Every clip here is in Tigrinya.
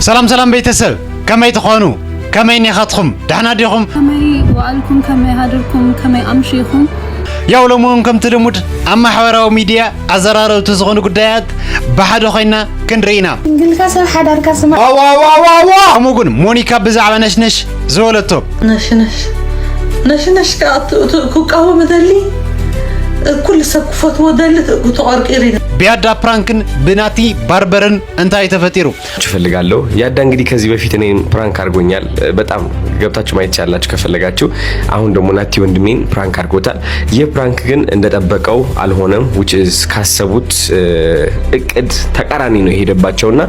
ሰላም ሰላም ቤተሰብ፣ ከመይ ትኾኑ? ከመይ ኔኻትኹም? ደሕና ዲኹም? ከመይ ውዓልኩም? ከመይ ሃድርኩም? ከመይ ኣምሺኹም? ያው ሎሚ እውን ከምቲ ልሙድ ኣብ ማሕበራዊ ሚድያ ኣዘራረብቲ ዝኾኑ ጉዳያት ብሓደ ኮይና ክንርኢ ኢና። ድንግልካ ሰብ ሓዳርካ ስማ ከምኡ እውን ሞኒካ ብዛዕባ ነሽነሽ ዝበለቶ ነሽነሽ ነሽነሽ ከዓ ት- ት- ክቃወም እደሊ። ኩሉ ሰብ ክፈትዎ ደሊ። ተቆርቂሪ። ብያዳ ፕራንክን ብናቲ ባርበርን እንታይ ተፈጢሩ? እፈልጋለሁ። ያዳ እንግዲህ ከዚህ በፊት እኔን ፕራንክ አድርጎኛል። በጣም ገብታችሁ ማየት ትችላላችሁ ከፈለጋችሁ። አሁን ደግሞ ናቲ ወንድሜን ፕራንክ አድርጎታል። ይህ ፕራንክ ግን እንደጠበቀው አልሆነም። Which is ካሰቡት እቅድ ተቃራኒ ነው የሄደባቸውና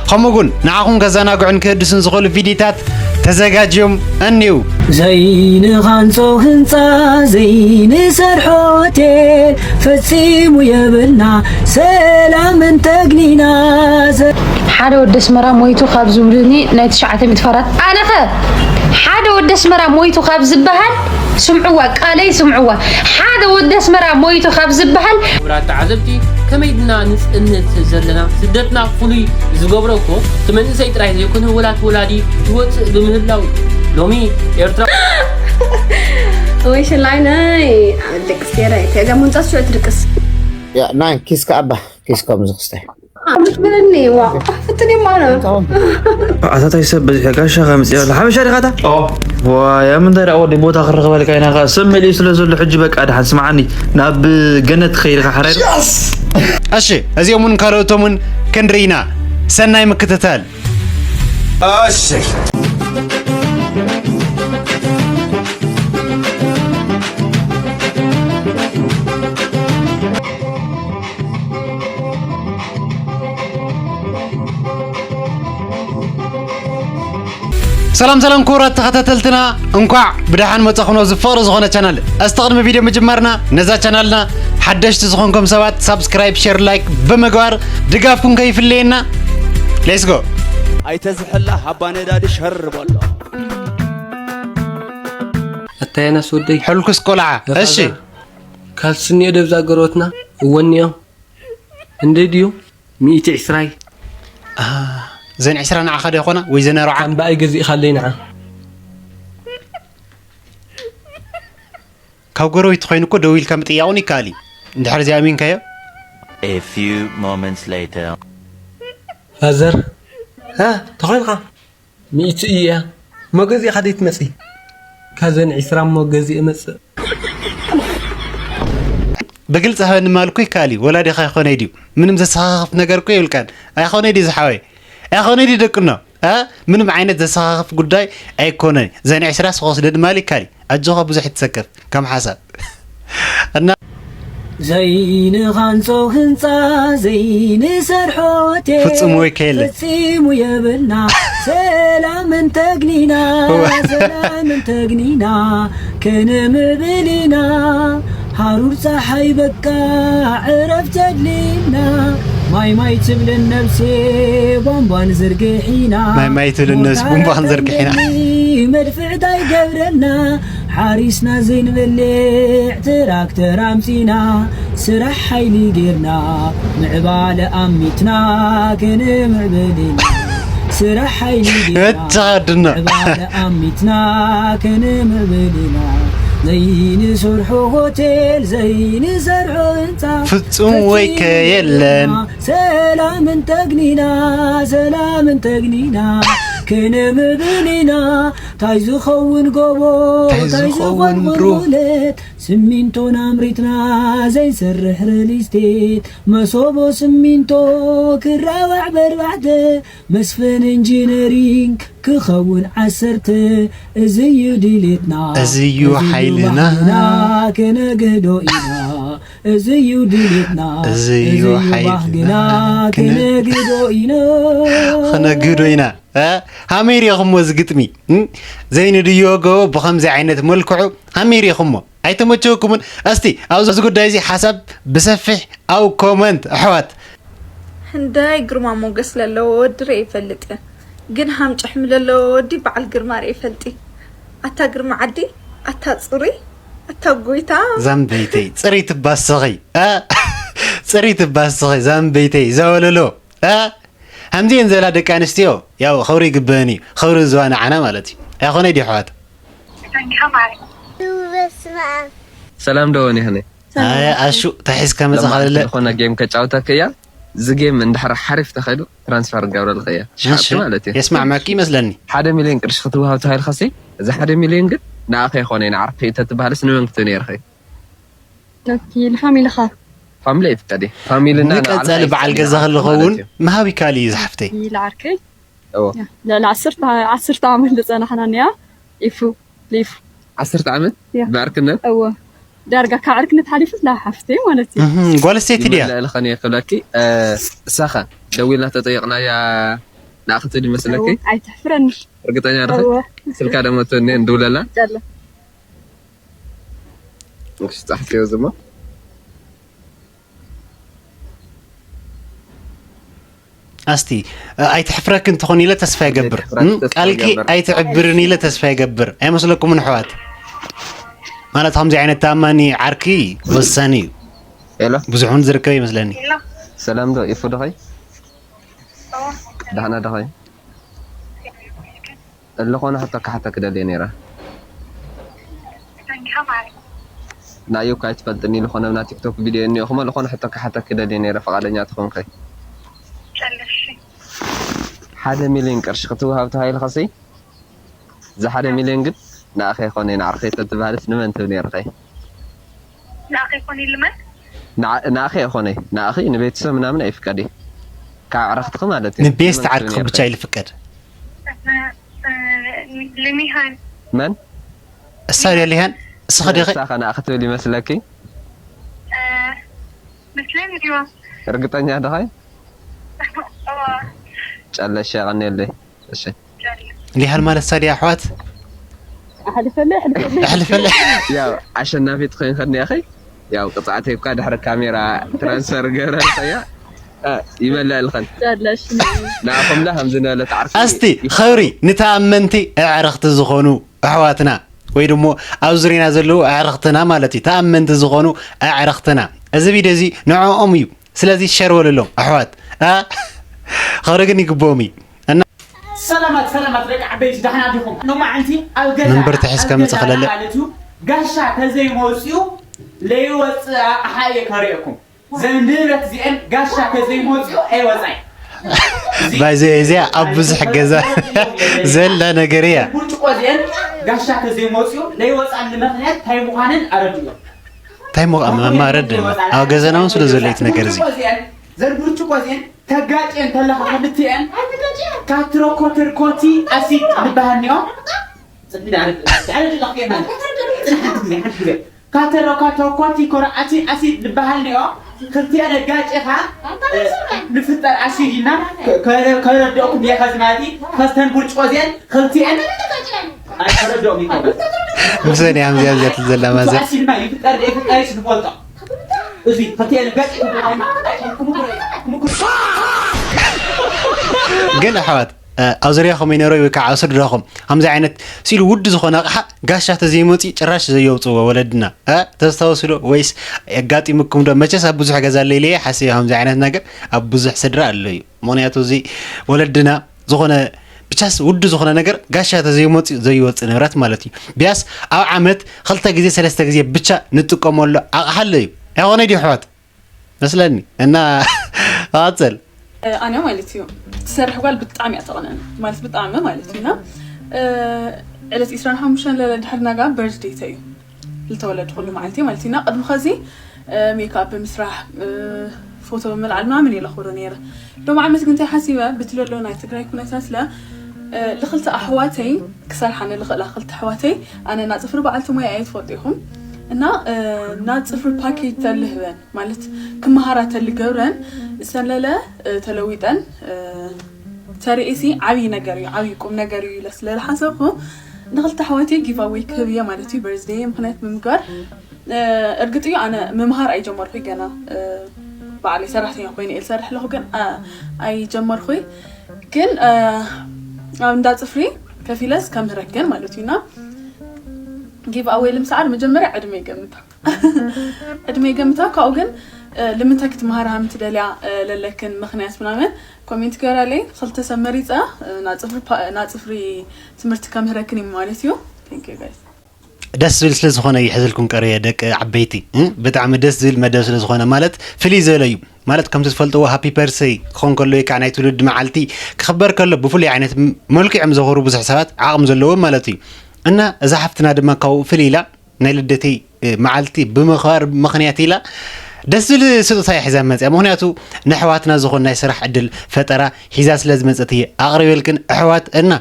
ከምኡ እውን ንዓኹም ከዘናግዑን ክህድሱን ዝኽእሉ ቪዲዮታት ተዘጋጅዮም እኒው። ዘይንኻንጾ ህንጻ ዘይንሰርሖ ሆቴል ፈጺሙ የብልና ሰላም እንተግኒና። ሓደ ወዲ ኣስመራ ሞይቱ ካብ ዝብሉኒ ናይ ትሽዓተ ሚእቲ ፋራት ኣነኸ ሓደ ወዲ ኣስመራ ሞይቱ ካብ ዝበሃል ስምዕዋ፣ ቃለይ ስምዕዋ። ሓደ ወዲ ኣስመራ ሞይቱ ካብ ዝበሃል ክቡራት ተዓዘብቲ፣ ከመይ ድና ንጽንት ዘለና? ስደትና ፍሉይ ዝገብሮ እኮ እቲ መንእሰይ ጥራይ ዘይኮነ፣ ወላት ወላዲ ይወጽእ ብምህላው እዩ። ሎሚ ኤርትራ ወይ ሽላይነይ ድቅስ ገይረ እዛ ሙንጻስ ሽዑ ትድቅስ ያ ናይ ኪስካ ኣባ ኪስካ ምዝክስታይ ምትብለኒ ዋ ፍትን ይማነ ኣታታይ ሰብ በዚሐ ጋሻ ከምፅእ ኣሎ ሓበሻ ዲኻታ ዋያ ምንታይ ደኣ ወዲ ቦታ ክረኽበልካ ኢና ኸ ሰብ መሊኡ ስለ ዘሎ ሕጂ በቃ ድሓን ስምዓኒ ናብ ገነት ክኸይድ ኢኻ ሓራይ እሺ እዚኦምን ካልኦቶምን ክንርኢና ሰናይ ምክትታል እሺ ሰላም ሰላም ክቡራት ተኸታተልትና እንኳዕ ብደሓን መጻኹም ኣብዚ ፍቕሪ ዝኾነ ቻናል። እስቲ ቅድሚ ቪድዮ ምጅማርና ነዛ ቻናልና ሓደሽቲ ዝኾንኩም ሰባት ሳብስክራይብ፣ ሼር፣ ላይክ ብምግባር ድጋፍኩም ከይፍለየና። ሌትስ ጎ። ኣይተዝሕላ ሃባ ነዳዲ ሸር በሎ። ኣታየናስ ወደይ ሕልኩስ ቆልዓ። እሺ ካልስኒዮ ደብዛ ገሮትና እወንዮ እንደ ድዩ ሚእቲ ዕስራይ ዘን ዕስራ ንዓኻ ዶ ይኾና ወይ ዘን ኣርዓ ኣምባኣይ ገዚእኻለይ ንዓ ካብ ጎረቤት ኮይኑ እኮ ደው ኢልካ ምጥያቑን ይከኣል እዩ እንድሕር እዚ ኣሚንካዮ A few moments later. ፋዘር እ ተኾይንኻ ሚእቲ እያ እሞ ገዚእኻ ደይ ትመፂ ካዘን ዒስራ እሞ ገዚእ እመፅእ ብግልፂ ሃበኒ ማል እኮ ይከኣል እዩ ወላዲኻ ኣይኮነይ ድዩ ምንም ዘሰኻኽፍ ነገር እኮ የብልካን ኣይኮነይ ድዩ ዝሓወይ ኣይኮነይ ድዩ ደቅኖ እ ምንም ዓይነት ዘሰኻኽፍ ጉዳይ ኣይኮነን ዘን ዕስራ ስኸወስደ ድማ ይካል እዩ ኣጆኻ ብዙሕ ይትሰከፍ ከም ሓሳብ እና ዘይንኻንጾ ህንጻ ዘይንሰርሖ ሆቴል ፍጹም ወይ ከየለ ፈጺሙ የብልና ሰላም እንተግኒና ሰላም እንተግኒና ከነምዕብል ኢና ሃሩር ጸሓይ በቃ ዕረፍ ተድልና ማይ ማይ ትብልን ነብሴ ቧንቧን ዝርግሒና ማይ ማይ ትብልን ነብሲ ቡንባን ዘርግሒና መድፍዕታ ይገብረና ሓሪስና ዘይንበልዕ ትራክተር ኣምጺና ስራሕ ሓይሊ ጌርና ምዕባለ ኣሚትና ክንምዕብል ኢና ስራሕ ሓይሊ ጌርና እተሃድና ምዕባለ ኣሚትና ክንምዕብል ኢና ዘይንሰርሖ ሆቴል ዘይንሰርሖ ህንፃ ፍጹም ወይ ከየለን ሰላም እንተግኒና ሰላም እንተግኒና ክንምብል ኢና ታይ ዝኸውን ጎቦ ታይ ዝኸውን ቁልቁለት ስሚንቶን ኣምሪትና ዘይንሰርሕ ሪልስቴት መሶቦ ስሚንቶ ክራባዕ በርባዕተ መስፍን ኢንጂነሪንግ ክኸውን ዓሰርተ እዚ እዩ ድሌትና እዚ እዩ ሓይልና ከነግህዶ ኢና እዚ እዩ ድሌትና እዚ እዩ ሓይልና ከነግህዶ ኢና ከነግህዶ ኢና ሃመይ ሪኢኹሞ እዚ ግጥሚ ዘይንድዮ ጎቦ ብኸምዚ ዓይነት መልክዑ ሃመይ ሪኢኹሞ ኣይተመቸወኩምን እስቲ ኣብዚ ጉዳይ እዚ ሓሳብ ብሰፊሕ ኣብ ኮመንት ኣሕዋት ህንዳይ ግርማ ሞገስ ለለዎ ወዲ ርኤ ይፈልጥ እየ ግን ሃም ጭሕሚ ለለዎ ወዲ በዓል ግርማ ርኤ ይፈልጥ እየ ኣታ ግርማ ዓዲ ኣታ ፅሩይ ኣታ ጎይታ ዛምበይተይ ፅሪት ባስኺ እ ፅሪት ባስኺ ዛምበይተይ ዘወለሎ እ ከምዚኤን ዘላ ደቂ ኣንስትዮ ያው ኸብሪ ይግበአን እዩ። ኸብሪ ዝባ ንዓና ማለት እዩ። ኣይኾነይ ድዩ ኣሕዋት? ሰላም ዶ ወኒኽኒ? ኣይ ኣሹ ተሒዝካ መጽኻ ለለ ዝኾነ ጌም ከጫውተክ እያ። እዚ ጌም እንድሕር ሓሪፍ ተኸይዱ ትራንስፈር ገብረልክ እያ። ሽሓት ማለት እዩ። የስማዕመኪ ይመስለኒ። ሓደ ሚሊዮን ቅርሺ ክትወሃብ ተባሂልካሲ እዚ ሓደ ሚሊዮን ግን ንኣኸ ይኾነ ንዓርኪ ተትበሃልስ ንመን ክትብ ነይርኺ? ኦኬ ንፋሚልኻ ፋሚሊ ይፍቀድ እዩ። ፋሚሊ እና ንቀጻሊ በዓል ገዛ ከለኸውን ምሃብ ይካል እዩ ዝሓፍተይ። ይልዓርከይ እዎ ልዕሊ ዓሰርተ ዓመት ዝፀናሕና እኒኣ ኢፉ ሊፉ ዓሰርተ ዓመት ያ። ብዕርክነት እዎ ዳርጋ ካብ ዕርክነት ሓሊፉ ላ ሓፍተይ ማለት እዩ እህም፣ ጓል ስተይቲ ድያ? ይመለእልኸን እየ ክብለኪ። እ፣ እሳኸ ደዊልና ተጠየቕናያ ንኣ ክትብል ይመስለኪ? እዎ፣ ኣይትሕፍረኒ እርግጠኛ ዲኺ? እዎ ስልካ ደሞ ትወኒ እንድውለላ ዳለ እሺ፣ ጻሕፍዮ ዝሞ ኣስቲ ኣይትሕፍረክን ትኾን ኢለ ተስፋ ይገብር ኣይትሕፍረክ እም? ተስፋ ቃልኪ ይገብር። ኣይትዕብርን ኢለ ተስፋ ይገብር ኣይመስለኩምን ኣሕዋት? ማለት ከምዚ ዓይነት ተኣማኒ ዓርኪ ወሳኒ እዩ። ሄሎ ብዙሕ እውን ዝርከብ ይመስለኒ። ሰላም ዶ ይፉ ዶኸይ? ደህና ዶኸይ? እልኾነ ሕቶ ክሓተክ ደልየ ነይረ። ናዩ እኳ ኣይትፈልጥኒ ልኾነ ብና ቲክቶክ ቪድዮ እኒኦኹሞ ልኾነ ሕቶ ክሓተክ ደልየ ነይረ ፍቓደኛ ትኾንከይ? ሓደ ሚሊዮን ቅርሺ ክትወሃብ ተባሂልኸሲ እዚ ሓደ ሚሊዮን ግን ንኣኸ ይኾነ ንዓርኸይ ተትበሃልስ ንመን ትብ ነይርኸይ? ንኣኸ ይኾነ ልመን ንዓ- ንኣኸ ይኾነ ንኣኸ ንቤተሰብ ምናምን ኣይፍቀድ እዩ ካብ ዕረኽትኺ ማለት እዩ ንቤስት ንመን ዓርክኺ ትብ ብቻ ነይርኸይ? ይልፍቀድ። ልሚሃን መን እሳ ድያ ሊሃን እስኸ ዲኸ እሳኸ ንኣ ክትብል ይመስለኪ ምስለን ድዋ እርግጠኛ ዲኸይ ጨለሽ ያቐኒየለይ እሺ ሊሃን ማለት እሳ ድያ ኣሕዋት? ኣሕልፈለ ኣሕልፈለ ኣሕልፈለ ያው ኣሸናፊት ኮይንከ እኒኣኸይ ያው ቅፅዓተይ እኳ ድሕሪ ካሜራ ትራንስፈር ገብረልከያ ይመልእልኸን ዳለሽ ንኣኹምላ ከምዚ ነበለት ዓርኪ ኣስቲ ኸብሪ ንተኣመንቲ ኣዕረኽቲ ዝኾኑ ኣሕዋትና ወይ ደሞ ኣብ ዙሪና ዘለዉ ኣዕረኽትና ማለት እዩ ተኣመንቲ ዝኾኑ ኣዕረኽትና እዚ ቪድዮ እዚ ንዕኦም እዩ ስለዚ ሸር በልሎም ኣሕዋት ኣ ኸብሪ ግን ይግብኦም እዩ እና ሰላማት ሰላማት ደቂ ዓበይቲ ዳሕና ዲኹም ሎማዓንቲ ኣብ ገዛ መንበር ተሒዝካ ኣብ ገዛ መጽእ ከለለ። ማለት እዩ ጋሻ ተዘይመውፅኡ ለይወፅእ ኣቕሓ እየ ከርእየኩም ዘን ንብረት እዚአን ጋሻ ተዘይመውፅኡ ኣይወፃይ ባይዘ እዚኣ ኣብ ብዙሕ ገዛ ዘላ ነገር እያ ብርጭቆ እዚአን ጋሻ ተዘይመውፅኡ ለይወፃሉ ምክንያት እንታይ ምዃነን ኣረድእዮም እንታይ ምቕ መማረድ ኣብ ገዛና እውን ስለ ዘለይቲ ነገር እዚ ዘን ብርጭቆ እዚአን ተጋጭ እንተለኻ ክልቲአን ካትሮኮተርኮቲ ኣሲድ ዝበሃል ኒኦ ካተሮካተርኮቲ ኮራኣቲ ኣሲድ ዝበሃል ኒኦ ክልቲአን ኣጋጭኻ ንፍጠር ኣሲድ ኢና ከረድኦኩም እየ ከዚ ማለት ከስተን ብርጭቆ እዚአን ክልቲአን ኣይከረድኦም ይኸው ምሰን እያ ምዚኣ እዚኣ ትዘላ ማዘር ኣሲድ ማይ ይፍጠር ይፍጠር ዝፈልጦ እዚ ክልቲአን ኣጋጭ ግን ኣሕዋት ኣብ ዙርያኹም ይነረይ ወይ ከዓ ኣብ ስድራኹም ከምዚ ዓይነት ሲሉ ውድ ዝኾነ ኣቕሓ ጋሻ ተዘይመፂ ጭራሽ ዘየውፅዎ ወለድና ተዝታወስዶ ወይስ የጋጢምኩም ዶ መቸስ ኣብ ብዙሕ ገዛ ኣለይለየ ሓስብ ከምዚ ዓይነት ነገር ኣብ ብዙሕ ስድራ ኣሎ እዩ ምክንያቱ እዚ ወለድና ዝኾነ ብቻስ ውድ ዝኾነ ነገር ጋሻ ተዘይመፂ ዘይወፅ ንብረት ማለት እዩ ብያስ ኣብ ዓመት ክልተ ግዜ ሰለስተ ግዜ ብቻ ንጥቀመሉ ኣቕሓ ኣሎ እዩ ኣይኾነ ድዩ ኣሕዋት መስለኒ እና ኣፀል ኣነ ማለት እዩ ትሰርሕ ጓል ብጣዕሚ እያ ተቐነኒ ማለት ብጣዕሚ ማለት እዩ እና ዕለት ዕስራን ሓሙሽተን ለለ ድሕሪ ናጋ በርዝዴተ እዩ ዝተወለድኩሉ መዓልቲ ማለት እዩ እና ቅድሚ ከዚ ሜካፕ ብምስራሕ ፎቶ ብምልዓል ምናምን እየ ለኽብሮ ነይረ ሎም ዓመት ግን እንታይ ሓሲበ ብትለሎ ናይ ትግራይ ኩነታት ስለ ልክልተ ኣሕዋተይ ክሰርሓ ንልኽእላ ክልተ ኣሕዋተይ ኣነ ናፅፍሪ በዓልቲ ሞያ እየ ትፈልጡ ኢኹም እና ናፅፍሪ ፓኬጅ ተልህበን ማለት ክመሃራ ተልገብረን እሰን ለለ ተለዊጠን ተርእሲ ዓብዪ ነገር እዩ ዓብዪ ቁም ነገር እዩ ኢለ ስለዝሓሰብኩ ንክልተ ኣሕዋተይ ጊቫወይ ክህብ እየ ማለት እዩ በርዝደይ ምክንያት ብምግባር እርግጥ እዩ ኣነ ምምሃር ኣይጀመርኩይ ገና በዓለይ ሰራሕተኛ ኮይነ እየ ዝሰርሕ ኣለኹ ግን ኣይጀመርኩይ ግን ኣብ እንዳ ፅፍሪ ከፊለስ ከምህረክ ግን ማለት እዩ እና ጊቭ ኣወይ ልምስዓር መጀመርያ ዕድመ ይገምታ ዕድመ ይገምታ ካብኡ ግን ልምንታይ ክትመሃራ ከም ትደልያ ለለክን ምኽንያት ምናምን ኮሜንት ገራለይ። ክልተ ሰብ መሪፀ ናፅፍሪ ትምህርቲ ከምህረክን እዩ ማለት እዩ። ደስ ዝብል ስለ ዝኾነ ይሕዝልኩም ቀርየ ደቂ ዓበይቲ። ብጣዕሚ ደስ ዝብል መደብ ስለ ዝኾነ ማለት ፍልይ ዝበለ እዩ። ማለት ከምቲ ትፈልጥዎ ሃፒ ፐርሰይ ክኾን ከሎ ወይ ከዓ ናይ ትውልዲ መዓልቲ ክኽበር ከሎ ብፍሉይ ዓይነት መልክዕ እዮም ዘኽብሩ ብዙሕ ሰባት ዓቕሚ ዘለዎም ማለት እዩ። እና እዛ ሓፍትና ድማ ካብኡ ፍልይ ኢላ ናይ ልደተይ መዓልቲ ብምኽባር ምኽንያት ኢላ ደስ ዝብል ስጦታ እያ ሒዛ መፅያ። ምኽንያቱ ንኣሕዋትና ዝኾን ናይ ስራሕ ዕድል ፈጠራ ሒዛ ስለ ዝመፀት እየ ኣቕሪበልክን ኣሕዋት። እና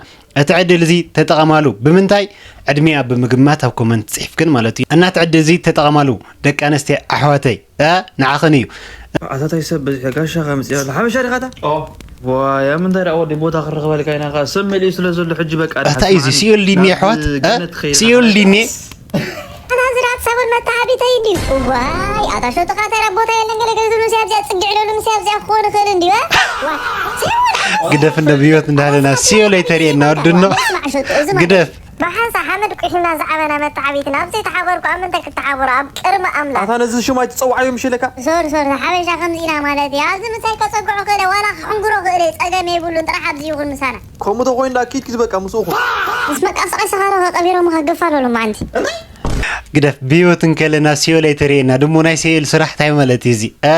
እቲ ዕድል እዚ ተጠቐማሉ። ብምንታይ? ዕድሚኣ ብምግማት ኣብ ኮመንት ፅሒፍክን ማለት እዩ። እና እቲ ዕድል እዚ ተጠቐማሉ ደቂ ኣንስትዮ ኣሕዋተይ። እ ንዓኽን እዩ። ኣታ ታይ ሰብ በዚሑ ጋሻ ከምፅእ ኣሎ ሓበሻ ዲኻ እታ? ዋይ ኣብ ምንታይ ደኣ ወዲ ቦታ ክረኽበልካ ኢና ከ ሰብ መሊኡ ስለ ዘሎ ሕጂ በቃ እንታይ እዩ እዚ? ሲኦል ድኒ ኣሕዋት? ሲኦል ድኒ? ኣናዝራት ሰብን መተዓቢተይ እንድዩ። ዋይ ኣታ ሸጡ ካተራ ቦታ የለን ገለገለ ዝብሉ ምስያ ኣብዚኣ ፅግዕ ኢለሉ ምስያ ኣብዚኣ ክኾን ይኽእል እንድዩ። ግደፍ እንደ ብዮት እንዳለና ሲኦል ኣይተርእየና ወድኖ። ግደፍ። ብሓንሳ ሓመድ ቁሒና ዝዓበና መተዓቢትና ኣብ ዘይተሓበርኩ ኣብ ምንታይ ክተሓበሩ ኣብ ቅርሚ ኣምላኽ። ኣታ ነዚ ሽም ኣይትፀውዓዮ ምሽ ኢለካ። ሶሪ ሶሪ ሓበሻ ከምዚ ኢና ማለት እያ። ኣብዚ ምሳይ ከፀግዖ ክእለ ዋላ ክሕንግሮ ክእለ ፀገም የብሉን ጥራሕ ኣብዚ ይኹን ምሳና። ከምኡ ተኾይኑ ደኣ ኪድ ኪድ በቃ ምስኡ ኩን። ምስ መቃስቀሲ ኻሮ ከቀቢሮም ከገፋ ለሉ ማዓንቲ። ግደፍ ብህይወት እንከለና ሲኦል ኣይተርእየና ድሞ ናይ ሲኦል ስራሕ ታይ ማለት እዩ እዚ እ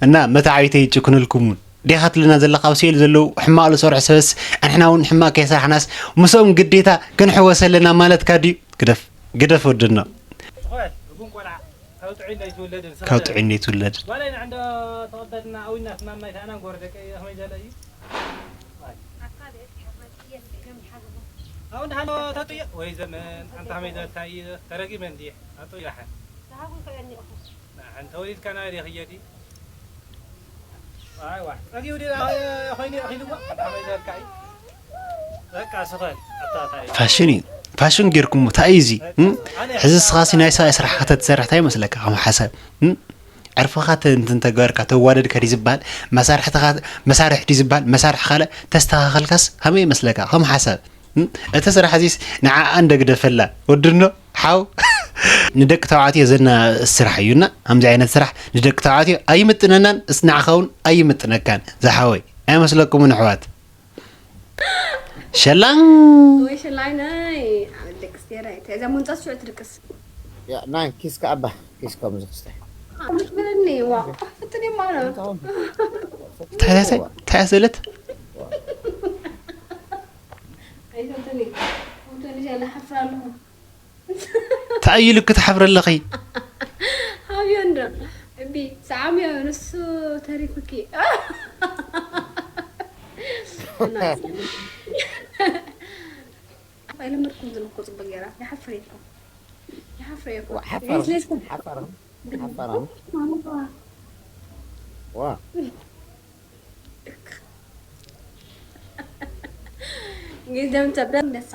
እና መታዓቢተይ ይጭክንልኩምን ዴኻ ትብለና ዘለኻ ኣብ ሲኦል ዘለዉ ሕማቕ ዝሰርሑ ሰብስ ኣንሕና እውን ሕማቕ ከይሰራሕናስ ምስኦም ግዴታ ክንሕወስ ኣለና ማለትካ ድዩ? ግደፍ ግደፍ ወድና ካብ ጥዑይ እንዶ ኣይትውለድን። ጓለይ ንዕንዶ ተቐበልና ኣዊና ትማማይ ተኣናን ጎረ ደቀይ ከመይ ዘለ እዩ። ኣው እንዳ ሃሎ ተጥዮ ወይ ዘመን ኣንታ ከመይ ዘልካ እዩ ተረጊመ እንዲሕ ኣጥዮ ሓን ሓን ተወሊድካ ናይ ሪኽ እየዲ ኣይዋ ጸጊው ዲ ኮይኑ ይኺድዎ ኣንታ ከመይ ዘልካ እዩ በቃ ስኸል ኣታ ታይ ፋሽን እዩ ፋሽን ጌርኩሞ እንታይ እዩ እዚ እም? ሕዚ ስኻሲ ናይ ሰብኣይ ስራሕ ከተትሰርሕ እንታይ ይመስለካ ከም ሓሳብ እም? ዕርፍኻ ተ- እንትን ተገበርካ ተዋደድካ ድዩ ዝበሃል መሳርሕትኻ መሳርሒ ድዩ ዝበሃል መሳርሒ ካልእ ተስተኻኸልካስ ከመይ ይመስለካ ከም ሓሳብ እም? እቲ ስራሕ እዚስ ንዓኣ እንደግደፈላ ወድኖ ሓው ንደቂ ተባዕትዮ ዘና ስራሕ እዩና ከምዚ ዓይነት ስራሕ ንደቂ ተባዕትዮ ኣይምጥነናን እስ ንዓኻ እውን ኣይምጥነካን ዝሓወይ ኣይመስለኩምን ኣሕዋት ሸላን ወይ ሸላይነይ ኣበል ደቅስ ገይረ እንታይ እዛ ሙንጣስ ሽዑ ትድቅስ ያ ናይ ኪስ ከኣባ ኪስ ከምዚ ክስተ ምትብለኒ ዋ ፍትን የማና እንታይ ስእለት ኣይፈትኒ ፎቶ ልጃ ናሓፍራ ኣለኹ ተኣይሉ ክትሓፍሪ ኣለኺ ሃብዮ እንዶ እቢ ሰዓምዮ ንሱ ተሪፉኪ ኣይለመድኩም ዝለኮ ፅቡቅ ገይራ ይሓፍር የልኩም ይሓፍር የልኩም ሓፈረም ሓፈረም ሓፈረም ዋ ግደም ተብዳ ነሳ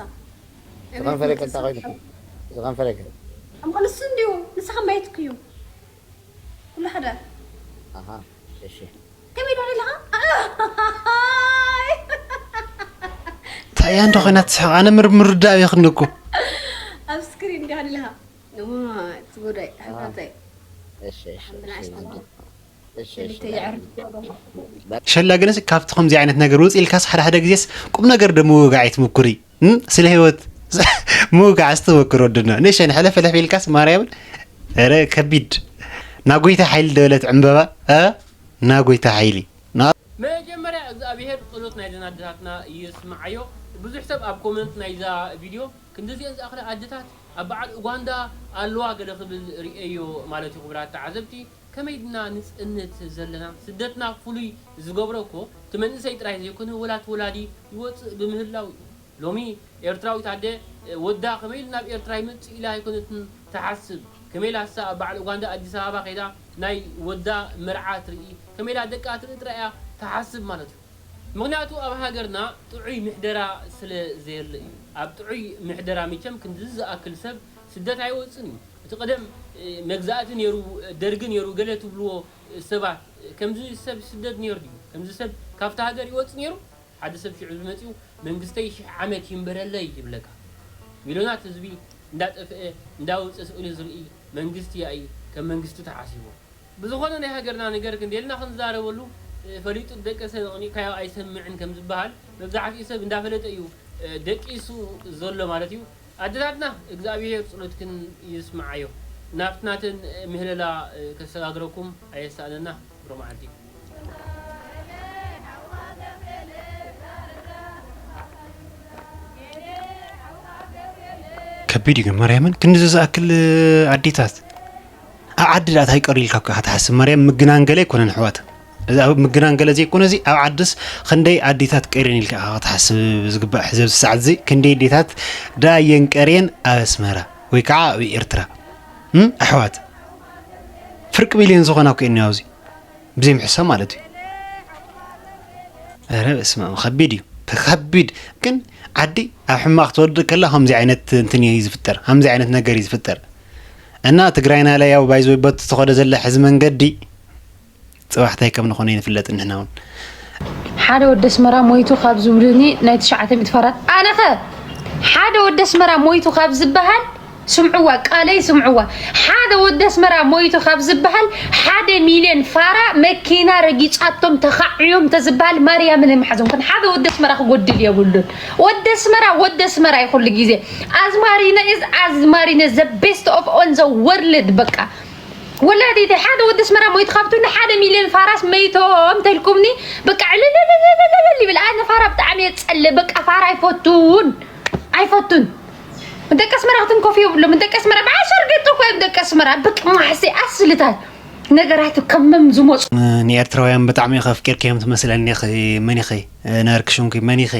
ዝኸንፈለከ እንታይ ኮይኑ ዝኸንፈለከ ኣምኸ ንሱ እንዲዩ ንስኻ ማየትኩ እዩ ኩሉ ሓደ ኣሃ እሺ ከመይ ዶ ኣለኻ እንታይ እያ እንዶ ኮይና ትስሕቕ ኣነ ምርምር ርዳእ ይኽንኩ ኣብ ስክሪን እንዲኻ ኣለኻ ትጎዳይ ሕታተይ እሺ እሺ እሺ ሸላ ግንስ ካብቲ ከምዚ ዓይነት ነገር ውፅ ኢልካስ ሓደ ሓደ ግዜስ ቁም ነገር ዶ ምውጋዕ ኣይትምኩሪ እም? ስለ ህይወት ምውጋዕ ዝተመክሮ ድኖ ንእሸን ሕለፍ ሕለፍ ኢልካስ ማርያምን ረ ከቢድ ናጎይታ ሓይሊ ደበለት ዕምበባ እ? ናጎይታ ሓይሊ መጀመርያ እግዚኣብሄር ጸሎት ናይዘን ኣደታትና ይስምዓዮ። ብዙሕ ሰብ ኣብ ኮመንት ናይዛ ቪድዮ ክንድዚኤን ዝኣኽላ ኣደታት ኣብ በዓል ኡጋንዳ ኣለዋ ገለ ክብል ርእየዮ ማለት እዩ ክቡራት ተዓዘብቲ። ከመይ ድና ንጽንት ዘለና? ስደትና ፍሉይ ዝገብሮ እኮ እቲ መንእሰይ ጥራይ ዘይኮነ ወላ እቲ ወላዲ ይወጽእ ብምህላው እዩ። ሎሚ ኤርትራዊት ኣደ ወዳ ከመይ ኢሉ ናብ ኤርትራ ይመጽእ ኢላ ኣይኮነትን ትሓስብ። ከመይ ኢላ እሳ ኣብ በዓል ኡጋንዳ ኣዲስ ኣበባ ከይዳ ናይ ወዳ መርዓ ትርኢ፣ ከመይ ኢላ ደቃ ትርኢ ጥራይ እያ ትሓስብ ማለት እዩ። ምኽንያቱ ኣብ ሃገርና ጥዑይ ምሕደራ ስለ ዘየለ እዩ። ኣብ ጥዑይ ምሕደራ መቸም ክንድዚ ዝኣክል ሰብ ስደት ኣይወጽን እዩ። እቲ ቀደም መግዛእቲ ነይሩ፣ ደርጊ ነይሩ፣ ገለ ትብልዎ ሰባት ከምዚ ሰብ ይስደድ ነይሩ ድዩ? ከምዚ ሰብ ካብቲ ሃገር ይወጽእ ነይሩ? ሓደ ሰብ ሽዑ ዝመጽኡ መንግስተይ ሽሕ ዓመት ይንበረለይ ይብለካ። ሚልዮናት ህዝቢ እንዳጠፍአ እንዳወጸ ስእሉ ዝርኢ መንግስቲ ያኢ ከም መንግስቲ ተሓሲቡ። ብዝኾነ ናይ ሃገርና ነገር ክንደየልና ክንዛረበሉ፣ እ፣ ፈሊጡ ደቀሰ ነቕኒቕካዮ ኣይሰምዕን ከም ዝበሃል፣ መብዛሕትኡ ሰብ እንዳፈለጠ እዩ፣ እ፣ ደቂሱ ዘሎ ማለት እዩ። ኣደታትና እግዚኣብሔር ጸሎትክን ይስምዓዮ። ናብቲ ናተን ምህለላ፣ እ፣ ከሰጋግረኩም ኣየሳእነና። ብሮ መዓልቲ። ከቢድ እዩ ግን ማርያምን፣ ክንዲ ዝኣክል ኣዴታት ኣብ ዓዲ ደኣ እንታይ ቀርዩ ኢልካ እኮ ኢኻ ትሓስብ። ማርያም ምግናን ገለ ኣይኮነን ኣሕዋት። እዚ ኣብ ምግናን ገለ ዘይኮነ፣ እዚ ኣብ ዓድስ ክንደይ ኣዴታት ቀርየን ኢልካ ኢኻ ክትሓስብ ዝግባእ። ሕዚ ኣብዚ ሰዓት እዚ ክንደይ ኣዴታት ደኣ እየን ቀርየን ኣብ ኣስመራ ወይ ከዓ ኣብ ኤርትራ? እም? ኣሕዋት፣ ፍርቂ ሚልዮን ዝኾና እኮ እየን ኣብዚ። ብዘይ ምሕሳብ ማለት እዩ። ኧረ በስመ ኣብ፣ ከቢድ እዩ፣ ከቢድ። ግን ዓዲ ኣብ ሕማቕ ትወድቕ ከላ ከምዚ ዓይነት እንትን እዩ ዝፍጠር፣ ከምዚ ዓይነት ነገር እዩ ዝፍጠር። እና ትግራይና ላይ ያው ባይዘወይ በቲ ተኸደ ዘለ ሕዚ መንገዲ ጽባሕ እንታይ ከም ንኾነ ይንፍለጥ ንሕና እውን። ሓደ ወዲ ኣስመራ ሞይቱ ካብ ዝብሉኒ ናይ ትሽዓተ ሚእቲ ፋራት ኣነኸ ሓደ ወዲ ኣስመራ ሞይቱ ካብ ዝበሃል ስምዕዋ፣ ቃለይ ስምዕዋ። ሓደ ወዲ ኣስመራ ሞይቱ ካብ ዝበሃል ሓደ ሚልዮን ፋራ መኪና ረጊጻቶም ተኻዕዮም ተዝበሃል ማርያምን ኣይመሓዘንኩን። ሓደ ወዲ ኣስመራ ክጎድል የብሉን። ወዲ ኣስመራ ወዲ ኣስመራ እዩ ኩሉ ግዜ። ኣዝማሪነ is ኣዝማሪነ the best of on the world በቃ። ወላዲተይ ሓደ ወዲ ኣስመራ ሞይቱ ካብ ትብሉ ሓደ ሚልዮን ፋራስ መይቶም ተልኩምኒ በቃ ዕልልልልልልል ይብል። ኣነ ፋራ ብጣዕሚ እየ ዝጸልእ። በቃ ፋራ ኣይፈቱን ኣይፈቱን። ደቂ ኣስመራ ክትንከፉ የብሎም። ደቂ ኣስመራ ብዓሰርተ ገጽ እኮ እዮም ደቂ ኣስመራ። ብቅ ማሕሴ ኣስልታት ነገራት ከመም ዝመጹ። ንኤርትራውያን ብጣዕሚ ኢኻ ኣፍቂርካዮም ትመስለኒ ኢኺ። መን ኢኺ? ነርክ ሽንኩይ መን ኢኺ?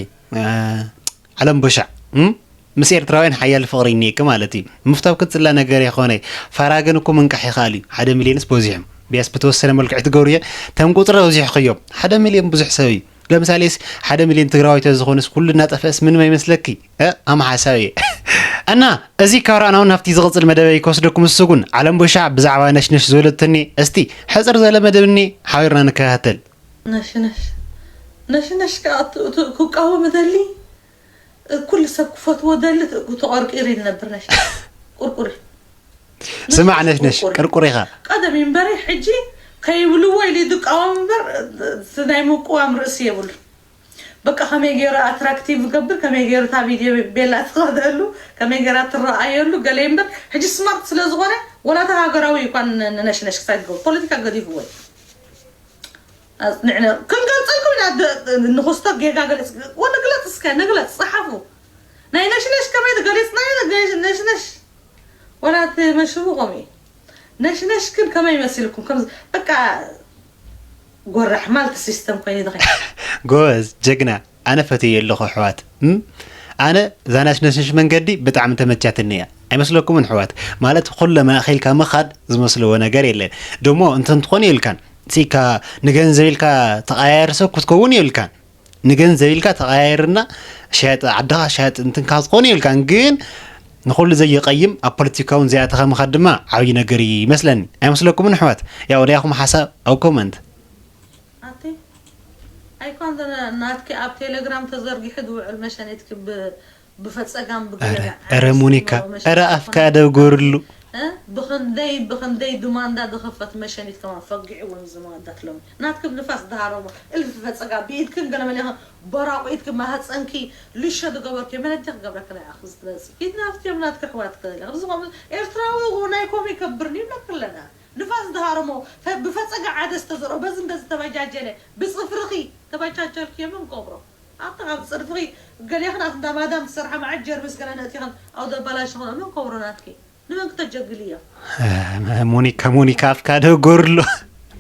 ዓለም ቦሻዕ፣ እም? ምስ ኤርትራውያን ሓያል ፍቕሪ እኒኤኪ ማለት እዩ። ምፍታው ክትጽላ ነገር ይኾነ። ፋራ ግን እኮ ምንቃሕ ይኽኣል እዩ። ሓደ ሚልዮንስ በዚሖም። ቢያስ ብተወሰነ መልክዕ ትገብርዮ፣ ተም ቁጽሪ ኣብዚሕክዮም። ሓደ ሚልዮን ብዙሕ ሰብ እዩ። ለምሳሌስ ሓደ ሚልዮን ትግራዋይ ተዝኾንስ ኩሉ እናጠፍአስ ምንም ኣይመስለኪ? እ? ኣም ሓሳብ እየ። እና እዚ ካብ ረኣና እውን ናብቲ ዝቕጽል መደበይ ክወስደኩም እሱ ግን ዓለም ቦሻዕ ብዛዕባ ነሽነሽ ዝበለትኒ እስቲ ሕጽር ዝበለ መደብ እኒ ሓቢርና ንከታተል። ነሽነሽ፣ ነሽነሽ ከኣ ት-፣ ት-፣ ክቃወም እደሊ፣ ኩሉ ሰብ ክፈትዎ ደሊ፣ ት-፣ ተቐርቂሩ ይነብር ነሽ። ቁርቁሪ። ስማዕ ነሽነሽ፣ ቁርቁሪ። ቅርቁር ኢኻ። ቀደም እምበሪ ሕጂ ከይብልዎ ኢሉ ዝቃወም እምበር፣ እቲ ናይ ምቅዋም ርእሲ የብሉ። በቃ ከመይ ገይሩ ኣትራክቲቭ ገብር፣ ከመይ ገይሩ እታ ቪድዮ ቤላ ትኸደሉ፣ ከመይ ገይራ ትረኣየሉ፣ ገለ እምበር፣ ሕጂ ስማርት ስለ ዝኾነ፣ ወላ እታ ሃገራዊ እኳ ን-፣ ንነሽነሽ ክሳይ ትገብር፣ ፖለቲካ ገዲፍዎ እዩ። ኣጽኒዕና ክንገልጸልኩም ኢና። ደ-፣ ንኽስቶ ጌጋ ገለጽ፣ ወ-፣ ንግለጽ እስከ፣ ንግለጽ፣ ጸሓፉ። ናይ ነሽነሽ ከመይ ገሊጽናዮ? ነሽ-፣ ነሽነሽ ወላ እቲ መሽሙ ከምኡ እዩ። ነሽነሽ ግን ከመይ መሲልኩም? ከም በቃ ጎራሕ ማልቲ ሲስተም ኮይኑ ተኸ-፣ ጎበዝ፣ ጀግና። ኣነ ፈትየ ኣለኹ ኣሕዋት። እም? ኣነ እዛ ነሽነሽ መንገዲ ብጣዕሚ ተመቻትኒ እያ። ኣይመስለኩምን ኣሕዋት? ማለት ኩለ ማእኸልካ ምኻድ ዝመስልዎ ነገር የለን። ደሞ እንተ እንትኾን የብልካን። ሲካ ንገንዘብ ኢልካ ተቐያየር ሰብ ክትከውን የብልካን። ንገንዘብ ኢልካ ተቐያየርና ሸያጢ ዓድኻ ሸያጢ እንትንካ ክትኾን የብልካን። ግን ንኹሉ ዘይቐይም ኣብ ፖለቲካ እውን ዘይኣተኻ ምኻድ ድማ ዓብዪ ነገር እዩ ይመስለኒ። ኣይመስለኩምን ኣሕዋት? ያው ናይኹም ሓሳብ ኣብ ኮመንት። ኣቲ፣ ኣይኮን ዘነ-፣ ናትኪ ኣብ ቴሌግራም ተዘርጊሑ ዝውዕል መሸኒትኪ ብ-፣ ብፈጸጋም ብገለ ኧረ፣ ኧረ ሞኒካ፣ መሸኒት ኧረ ኣፍካ ዝኾነ ደው ገርሉ። እ? ብኽንደይ፣ ብኽንደይ ድማንዳ ዝኸፈት መሸኒት ከማን ፈጊዕዎ ንዝመወዳት ሎሚ። ናትክን ንፋስ ዝሃረሞ እልፊ ፈጸጋ ብኢድክን ገለ መሊኽን በራቑ ኢድኪ ማህጸንኪ ልሾ ዝገበርኪ መን ኣዲ ክገብረኪ ናይ ኣኽዚ ትመጽእ። ኪድናፕ እዮም ናትኪ ኣሕዋትኪ። ኣብዚ ከምኡ ኤርትራዊ ናይ ኮም ይከብርኒ ይብለኪ ኣለና። ንፋስ ዝሃረሞ ፈ-፣ ብፈጸጋ ዓደ ዝተዘርኦ በዚ እንደዚ ተበጃጀለ ብጽፍርኺ ተበጃጀልክዮ መን ክገብሮ? ኣታ ካብ ጽርፍኺ ገሌኽን ኣቲ እንዳ ማዳም ትሰርሓ መዓት ጀርምስ ገለ ነእቲኽን ኣብ ዘባላሽኽን መን ክገብሮ ናትኪ? ንመን ክተጀግልዮ? እ፣ ሞኒካ፣ ሞኒካ ኣፍካ ደው ገርሎ።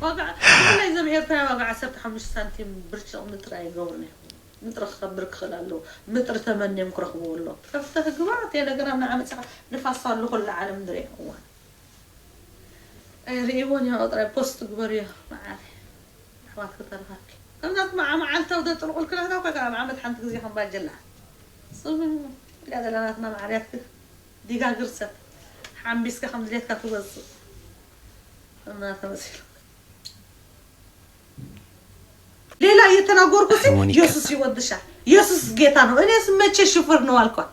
ዋጋ፣ ብፍላይ እዞም ኤርትራውያን ዋጋ ዓሰርተ ሓሙሽተ ሳንቲም ብርጭቕ ምጥሪ ኣይገብሩን እዮም። ምጥሪ ክኸብር ክኽእል ኣለዎ። ምጥሪ ተመንዮም ክረኽብዎ ኣለዎም። ከፍተህ ግባ፣ ቴሌግራም ንዓ መጺኻ ንፋስ ኣሎ ኩሉ ዓለም ንሪኦ። እዋን። ኣይርእይዎን እዮም ጥራይ ፖስት ግበርዮ መዓረይ። ኣሕዋትኪ ተረኻብኪ። ከምዛ መዓ-፣ መዓልታዊ ዘጥልቑልኪ ናትና እኮ ኣብ ዓመት ሓንቲ ግዜ ከም ባጀላ። ጽም ኢላ ዘላ ናትና መዓርያትኪ ዲጋ ግርሰት። ሓምቢስካ ከም ድሌትካ ትወጽእ። እናተመሲሉ። ሌላ እየተናገርኩ ሲ ሞኒካ። ኢየሱስ ይወድሻል። ኢየሱስ ጌታ ነው። እኔስ መቼ ሽፍር ነው አልኳት።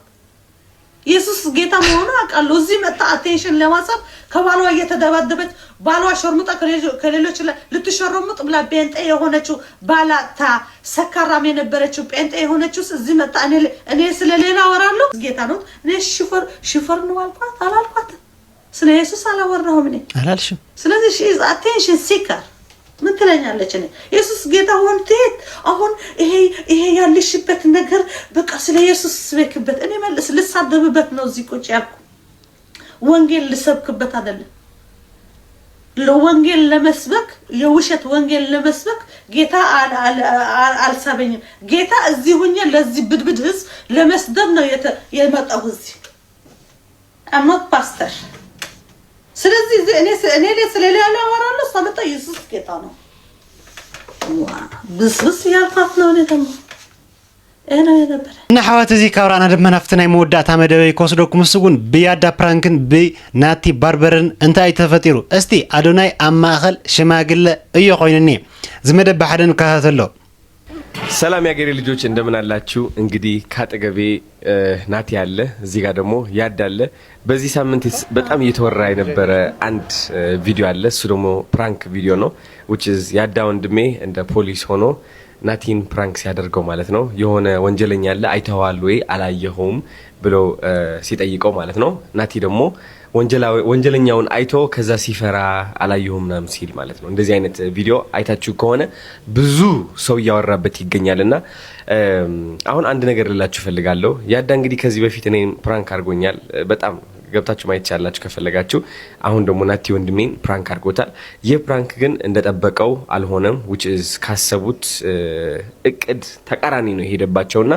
ኢየሱስ ጌታ መሆኑ አውቃለሁ። እዚህ መጣ attention ለማሳብ ከባሏ እየተደባደበች፣ ባሏ ሸርሙጣ ከሌሎ- ከሌሎች ላይ ልትሸረሙጥ ብላ ጴንጤ የሆነችው ባላታ ሰካራም የነበረችው ጴንጤ የሆነችው እዚህ መጣ። እኔ እኔ ስለ ሌላ አወራለሁ። ጌታ ነው። እኔ ሽፈር ሽፈር ነው አልኳት አላልኳት? ስለ ኢየሱስ አላወራሁም እኔ። አላልሽም። ስለዚህ she is attention seeker። ምን ትለኛለች? እኔ ኢየሱስ ጌታ ሆን ትሄድ አሁን ይሄ ይሄ ያለሽበት ነገር በቃ ስለ ኢየሱስ ስበክበት። እኔ መልስ ልሳደብበት ነው እዚህ ቁጭ ያልኩ። ወንጌል ልሰብክበት አይደለም። ለወንጌል ለመስበክ የውሸት ወንጌል ለመስበክ ጌታ አል- አል- አል- አልሳበኝም። ጌታ እዚህ ሁኜ ለዚህ ብድብድ ህዝብ ለመስደብ ነው የተ- የመጣሁ እዚህ። I'm not pastor። ስለዚህ እዚህ እኔ ስ- እኔ ላይ ስለሌላ ያወራለሁ። እሷ መጣ ኢየሱስ ጌታ ነው። ዋ፣ ብስብስ እያልኳት ነው። እኔ ደግሞ ይሄ ነው የነበረ። ንኣሕዋት፣ እዚ ካብ ራእና ድማ ናብቲ ናይ መወዳእታ መደበይ ክወስደኩም። እሱ እውን ብያዳ ፕራንክን ብናቲ ባርበርን እንታይ እዩ ተፈጢሩ? እስቲ ኣዶናይ ኣብ ማእኸል ሽማግለ እዮ ኮይኑኒ። እዚ መደብ ብሓደ ንከታተሎ። ሰላም ያገሬ ልጆች፣ እንደምን አላችሁ? እንግዲህ ካጠገቤ ናቲ አለ፣ እዚህ ጋር ደግሞ ያዳ አለ። በዚህ ሳምንት በጣም እየተወራ የነበረ አንድ ቪዲዮ አለ። እሱ ደግሞ ፕራንክ ቪዲዮ ነው። Which is ያዳ ወንድሜ እንደ ፖሊስ ሆኖ ናቲን ፕራንክ ሲያደርገው ማለት ነው። የሆነ ወንጀለኛ አለ፣ አይተኸዋል ወይ አላየኸውም ብለው ሲጠይቀው ማለት ነው። ናቲ ደግሞ ወንጀለኛውን አይቶ ከዛ ሲፈራ አላየሁም ምናምን ሲል ማለት ነው። እንደዚህ አይነት ቪዲዮ አይታችሁ ከሆነ ብዙ ሰው እያወራበት ይገኛል። እና አሁን አንድ ነገር ልላችሁ ፈልጋለሁ። ያዳ እንግዲህ ከዚህ በፊት እኔን ፕራንክ አድርጎኛል። በጣም ገብታችሁ ማየት ትችላላችሁ ከፈለጋችሁ። አሁን ደግሞ ናቲ ወንድሜን ፕራንክ አድርጎታል። ይህ ፕራንክ ግን እንደጠበቀው አልሆነም። Which is ካሰቡት እቅድ ተቃራኒ ነው የሄደባቸውና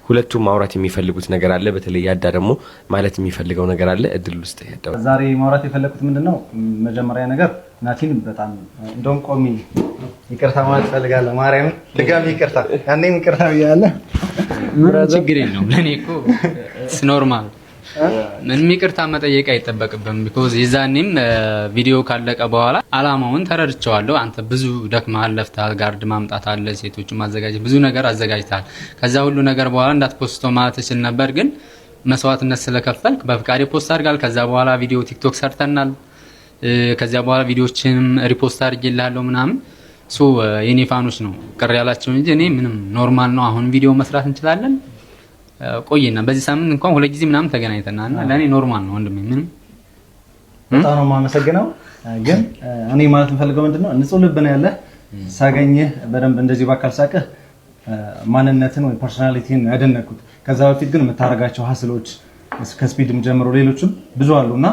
ሁለቱም ማውራት የሚፈልጉት ነገር አለ። በተለይ ያዳ ደግሞ ማለት የሚፈልገው ነገር አለ። እድል ውስጥ ያዳው ዛሬ ማውራት የፈለኩት ምንድን ነው? መጀመሪያ ነገር ናቲን በጣም እንደውም ቆሚ ይቅርታ ማለት ፈልጋለሁ። ማርያምን ድጋሚ ይቅርታ፣ ያኔም ይቅርታ ብያለሁ። ምንም ችግር የለውም። ለእኔ እኮ ኖርማል፣ ምንም ይቅርታ መጠየቅ አይጠበቅብም። Because የዛኔም ቪዲዮ ካለቀ በኋላ አላማውን ተረድቼዋለሁ። አንተ ብዙ ደክመሃል፣ ለፍተሃል፣ ጋርድ ማምጣት አለ፣ ሴቶችን ማዘጋጀት፣ ብዙ ነገር አዘጋጅተሃል። ከዛ ሁሉ ነገር በኋላ እንዳትፖስተው ማለት እችል ነበር፣ ግን መስዋዕትነት ስለከፈልክ በፍቃዴ ፖስት አድርጋል። ከዛ በኋላ ቪዲዮ ቲክቶክ ሰርተናል። ከዚያ በኋላ ቪዲዮዎችንም ሪፖስት አድርጌልሃለሁ ምናምን። So የኔ ፋኖች ነው ቅር ያላቸው እንጂ እኔ ምንም ኖርማል ነው። አሁን ቪዲዮ መስራት እንችላለን። ቆይና በዚህ ሳምንት እንኳን ሁለት ጊዜ ምናምን ተገናኝተናል እና ለእኔ ኖርማል ነው ወንድሜ። ምንም በጣም ነው የማመሰግነው። ግን እኔ ማለት የምፈልገው ምንድን ነው፣ ንጹህ ልብ ነው ያለህ። ሳገኝህ በደንብ እንደዚህ በአካል ሳቅህ ማንነትን ወይ ፐርሶናሊቲን ያደነቅኩት። ከዛ በፊት ግን የምታደርጋቸው ሀስሎች ከስፒድም ጀምሮ ሌሎችም ብዙ አሉ እና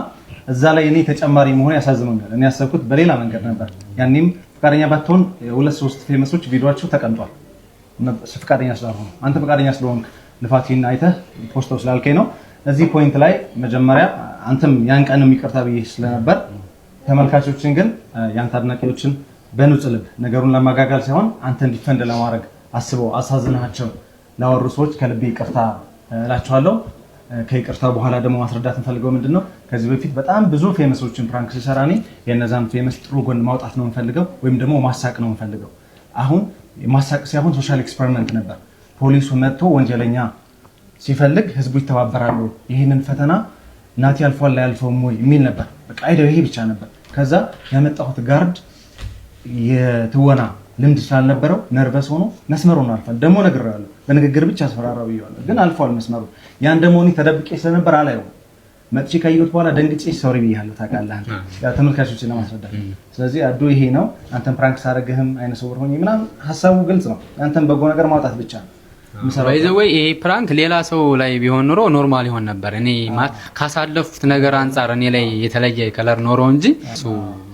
እዛ ላይ እኔ ተጨማሪ መሆን ያሳዝኖኛል። እኔ ያሰብኩት በሌላ መንገድ ነበር። ያኔም ፈቃደኛ ባትሆን የሁለት ሶስት ፌመሶች ቪዲዮቸው ተቀምጧል። ፈቃደኛ ስላልሆኑ፣ አንተ ፈቃደኛ ስለሆንክ ልፋቴን አይተህ ፖስተው ስላልከኝ ነው። እዚህ ፖይንት ላይ መጀመሪያ አንተም ያን ቀንም ይቅርታ ብዬ ስለነበር ተመልካቾችን ግን ያንተ አድናቂዎችን በንጹህ ልብ ነገሩን ለማጋጋል ሳይሆን አንተን ዲፈንድ ለማድረግ አስበው አሳዝናቸው ላወሩ ሰዎች ከልቤ ይቅርታ እላቸዋለሁ። ከይቅርታ በኋላ ደግሞ ማስረዳት እንፈልገው ምንድን ነው፣ ከዚህ በፊት በጣም ብዙ ፌመሶችን ፕራንክ ስሰራ እኔ የእነዛን ፌመስ ጥሩ ጎን ማውጣት ነው እንፈልገው ወይም ደግሞ ማሳቅ ነው እንፈልገው። አሁን ማሳቅ ሳይሆን ሶሻል ኤክስፐሪመንት ነበር። ፖሊሱ መጥቶ ወንጀለኛ ሲፈልግ ህዝቡ ይተባበራሉ። ይህንን ፈተና ናቲ ያልፏል አያልፈውም ወይ የሚል ነበር። በቃ አይዲያው ይሄ ብቻ ነበር። ከዛ ያመጣሁት ጋርድ የትወና ልምድ ስላልነበረው ነርቨስ ሆኖ መስመሩን አልፏል። ደግሞ ነግሬዋለሁ፣ በንግግር ብቻ አስፈራራው ብዬዋለሁ፣ ግን አልፏል መስመሩ። ያን ደግሞ እኔ ተደብቄ ስለነበር አላየውም። መጥቼ ካየሁት በኋላ ደንግጬ ሶሪ ብያለሁ። ታውቃለህ አንተ ያው ተመልካቾችን ለማስረዳት። ስለዚህ አዱ ይሄ ነው። አንተን ፕራንክ ሳረግህም አይነ ስውር ሆኜ ምናምን ሀሳቡ ግልጽ ነው። አንተን በጎ ነገር ማውጣት ብቻ ነው። ባይዘወይ ይሄ ፕራንክ ሌላ ሰው ላይ ቢሆን ኑሮ ኖርማል ይሆን ነበር። እኔ ማለት ካሳለፉት ነገር አንጻር እኔ ላይ የተለየ ከለር ኖሮ እንጂ እሱ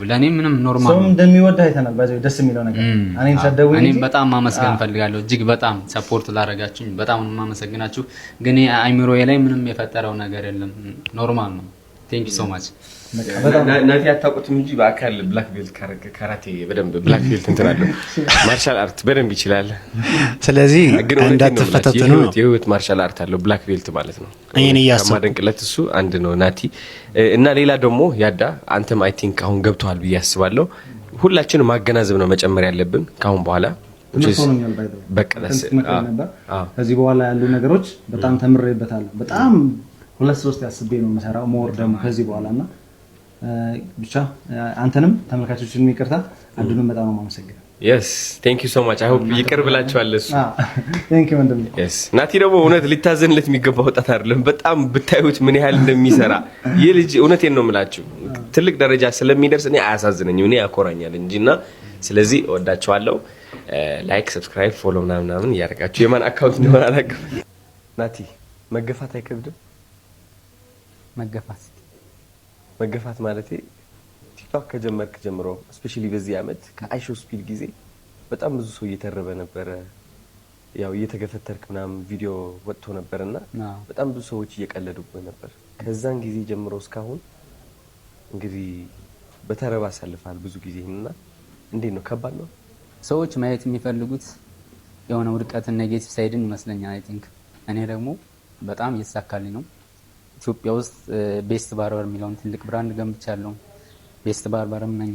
ለእኔ ምንም ኖርማል ሰውም ነው። እንደሚወድህ አይተናል። ባይዘወይ ደስ የሚለው ነገር እም፣ እኔን ሰደቡኝ እኔም እንጂ በጣም ማመስገን አዎ። እፈልጋለሁ። እጅግ በጣም ሰፖርት ላደረጋችሁኝ በጣም ነው የማመሰግናችሁ። ግን አይምሮዬ ላይ ምንም የፈጠረው ነገር የለም። ኖርማል ነው። Thank you so much። በጣም ናቲ አታውቁትም እንጂ በአካል ብላክ ቤልት ካራቴ በደንብ ብላክ ቤልት እንትን አለው። ማርሻል አርት በደንብ ይችላል። ስለዚህ ግን እውነቴን ነው የምላችሁ፣ እንዳትፈታተኑ ነው። የህይወት የህይወት ማርሻል አርት አለው ብላክ ቤልት ማለት ነው። ይሄን እያሰብኩ ከማደንቅለት እሱ አንድ ነው ናቲ። እና ሌላ ደግሞ ያዳ አንተም አይ ቲንክ አሁን ገብተዋል ብዬ አስባለሁ። ሁላችንም ማገናዘብ ነው መጨመር ያለብን ካሁን በኋላ። ትምህርት ሆኖኛል። ባይ ዘ ወይ በቃ አንተም that's it። ስትመክረኝ አዎ። ነበር። አዎ። ከዚህ በኋላ ያሉ ነገሮች በጣም ተምሬበታለሁ። በጣም ሁለት ሶስት ያስቤ ነው የምሰራው። ሞር ደግሞ ከዚህ በኋላ እና ብቻ አንተንም ተመልካቾችንም ይቅርታ፣ አንዱንም በጣም ነው የማመሰግነው። Yes, thank you so much. I hope ይቅር ብላችኋል ለሱ። Thank you ወንድሜ። Yes, ናቲ ደግሞ እውነት ሊታዘንለት የሚገባ ወጣት አይደለም። በጣም ብታዩት ምን ያህል እንደሚሰራ ይህ ልጅ፣ እውነቴን ነው የምላችሁ፣ ትልቅ ደረጃ ስለሚደርስ እኔ አያሳዝነኝም፣ እኔ ያኮራኛል እንጂ። እና ስለዚህ እወዳችኋለሁ። Like፣ subscribe፣ follow ምናምን ምናምን እያደረጋችሁ፣ የማን አካውንት እንደሆነ አላውቅም። ናቲ፣ መገፋት አይከብድም? መገፋት መገፋት ማለት ቲክቶክ ከጀመርክ ጀምሮ፣ especially በዚህ አመት ከአይሾ ስፒድ ጊዜ በጣም ብዙ ሰው እየተረበ ነበረ። ያው እየተገፈተርክ ምናምን ቪዲዮ ወጥቶ ነበር እና አዎ። በጣም ብዙ ሰዎች እየቀለዱብህ ነበር። ከዛን ጊዜ ጀምሮ እስካሁን እንግዲህ በተረባ አሳልፈሃል ብዙ ጊዜ እና እንዴት ነው? ከባድ ነው? ሰዎች ማየት የሚፈልጉት የሆነ ውድቀትን፣ negative side ን ይመስለኛል። I think እኔ ደግሞ በጣም እየተሳካልኝ ነው። ኢትዮጵያ ውስጥ best barber የሚለውን ትልቅ brand ገንብቻለሁ። Best barber ም ነኝ።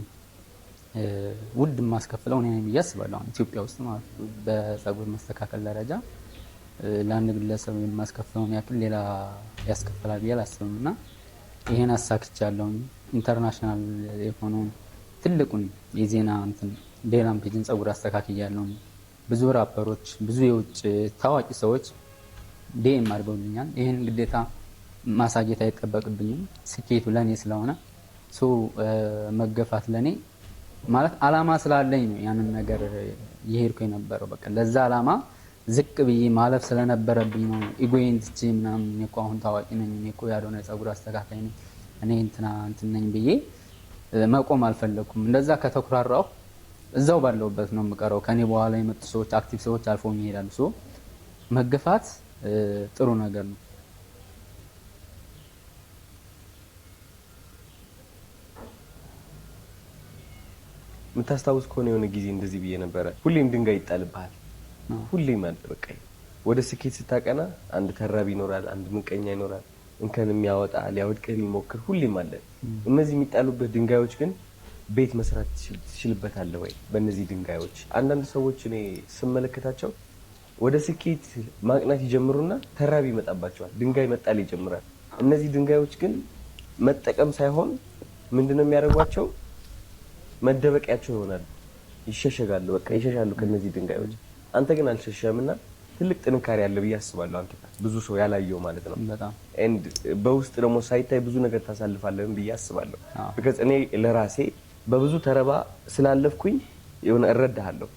ውድ የማስከፍለው እኔ ነኝ ብዬ አስባለሁ። አሁን ኢትዮጵያ ውስጥ ማለት ነው፣ በፀጉር መስተካከል ደረጃ ለአንድ ግለሰብ የማስከፍለውን ያክል ሌላ ያስከፍላል ብዬ አላስብም። እና ይሄን አሳክቻለሁ። International የሆነውን ትልቁን የዜና እንትን ሌላም ፔጅን ፀጉር አስተካክያለሁ። ብዙ ራፐሮች፣ ብዙ የውጭ ታዋቂ ሰዎች DM አድርገውልኛል። ይህን ግዴታ ማሳየት አይጠበቅብኝም፣ ስኬቱ ለእኔ ስለሆነ። So መገፋት ለእኔ ማለት አላማ ስላለኝ ነው ያንን ነገር እየሄድኩ የነበረው። በቃ ለዛ አላማ ዝቅ ብዬ ማለፍ ስለነበረብኝ ነው። ኢጎዬን ትቼ ምናምን፣ እኔ እኮ አሁን ታዋቂ ነኝ፣ እኔ እኮ ያልሆነ የፀጉር አስተካካይ ነኝ፣ እኔ እንትና እንትን ነኝ ብዬ መቆም አልፈለኩም። እንደዛ ከተኩራራሁ እዛው ባለውበት ነው የምቀረው። ከኔ በኋላ የመጡ ሰዎች፣ active ሰዎች አልፈው ይሄዳሉ። So መገፋት ጥሩ ነገር ነው። የምታስታውስ ከሆነ የሆነ ጊዜ እንደዚህ ብዬ ነበረ፣ ሁሌም ድንጋይ ይጣልብሃል። ሁሌም አለ በቃ። ወደ ስኬት ስታቀና አንድ ተራቢ ይኖራል፣ አንድ ምቀኛ ይኖራል፣ እንከን የሚያወጣ ሊያወድቅህ የሚሞክር ሁሌም አለ። እነዚህ የሚጣሉበት ድንጋዮች ግን ቤት መስራት ትችል- ትችልበታለህ ወይ በእነዚህ ድንጋዮች? አንዳንድ ሰዎች እኔ ስመለከታቸው ወደ ስኬት ማቅናት ይጀምሩና ተራቢ ይመጣባቸዋል። ድንጋይ መጣል ይጀምራል። እነዚህ ድንጋዮች ግን መጠቀም ሳይሆን ምንድነው የሚያደርጓቸው? መደበቂያቸው ይሆናሉ። ይሸሸጋሉ፣ በቃ ይሸሻሉ ከነዚህ ድንጋዮች። አንተ ግን አልሸሸምና ትልቅ ጥንካሬ አለ ብዬ አስባለሁ። አንተ ጋር ብዙ ሰው ያላየው ማለት ነው። በጣም and በውስጥ ደግሞ ሳይታይ ብዙ ነገር ታሳልፋለህም ብዬ አስባለሁ። አዎ። because እኔ ለራሴ በብዙ ተረባ ስላለፍኩኝ የሆነ እረዳሃለሁ።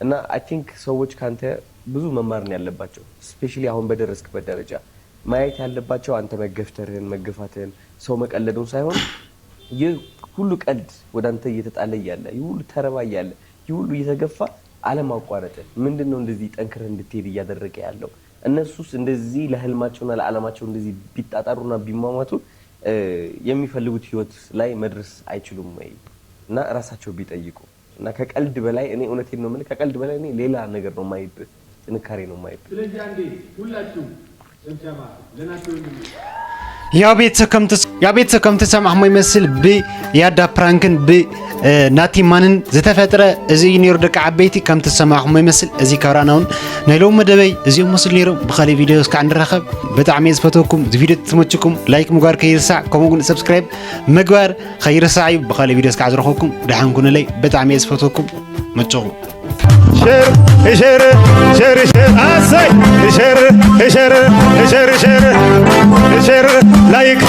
እና I think ሰዎች ካንተ ብዙ መማር ነው ያለባቸው። especially አሁን በደረስክበት ደረጃ ማየት ያለባቸው አንተ መገፍተርህን፣ መገፋትህን፣ ሰው መቀለዱን ሳይሆን ይህ ሁሉ ቀልድ ወደ አንተ እየተጣለ እያለ፣ ይህ ሁሉ ተረባ እያለ፣ ይህ ሁሉ እየተገፋ አለማቋረጥን ምንድን ነው እንደዚህ ጠንክረህ እንድትሄድ እያደረገ ያለው? እነሱስ እንደዚህ ለህልማቸውና ለዓላማቸው እንደዚህ ቢጣጣሩና ቢሟሟቱ የሚፈልጉት ህይወት ላይ መድረስ አይችሉም ወይ? እና ራሳቸው ቢጠይቁ እና ከቀልድ በላይ እኔ እውነቴን ነው የምልህ፣ ከቀልድ በላይ እኔ ሌላ ነገር ነው የማይብህ፣ ጥንካሬ ነው የማይብህ። ስለዚህ አንዴ ሁላችሁም ጭብጨባ ለናቲ ወንድሜ። ያው ቤተሰብ ከምትስ- ያው ቤተሰብ ከምትሰማዕኹሞ ይመስል ብያዳ ፕራንክን ብናቲ ማንን ዝተፈጥረ እዚ እዩ ነይሩ። ደቂ ዓበይቲ ከምትሰማዕኹሞ ይመስል እዚ ካራና እውን ናይ ሎሚ መደበይ እዚኦም መስሉ ነይሮም። ብኻሊእ ቪድዮ እስካዕ ንራኸብ። ብጣዕሚ እየ ዝፈትወኩም። እዚ ቪድዮ ተመችኩም ላይክ ምግባር ከይርሳዕ፣ ከምኡ እውን ሰብስክራይብ ምግባር ከይርሳዕ እዩ። ብኻሊእ ቪድዮ እስካዕ ዝረኸብኩም ደሓን ኩኑለይ። ብጣዕሚ እየ ዝፈትወኩም። መቸኹም። ሸር ሸር ሸር ሸር ኣሰይ ሸር ሸር ሸር ሸር ሸር ላይክ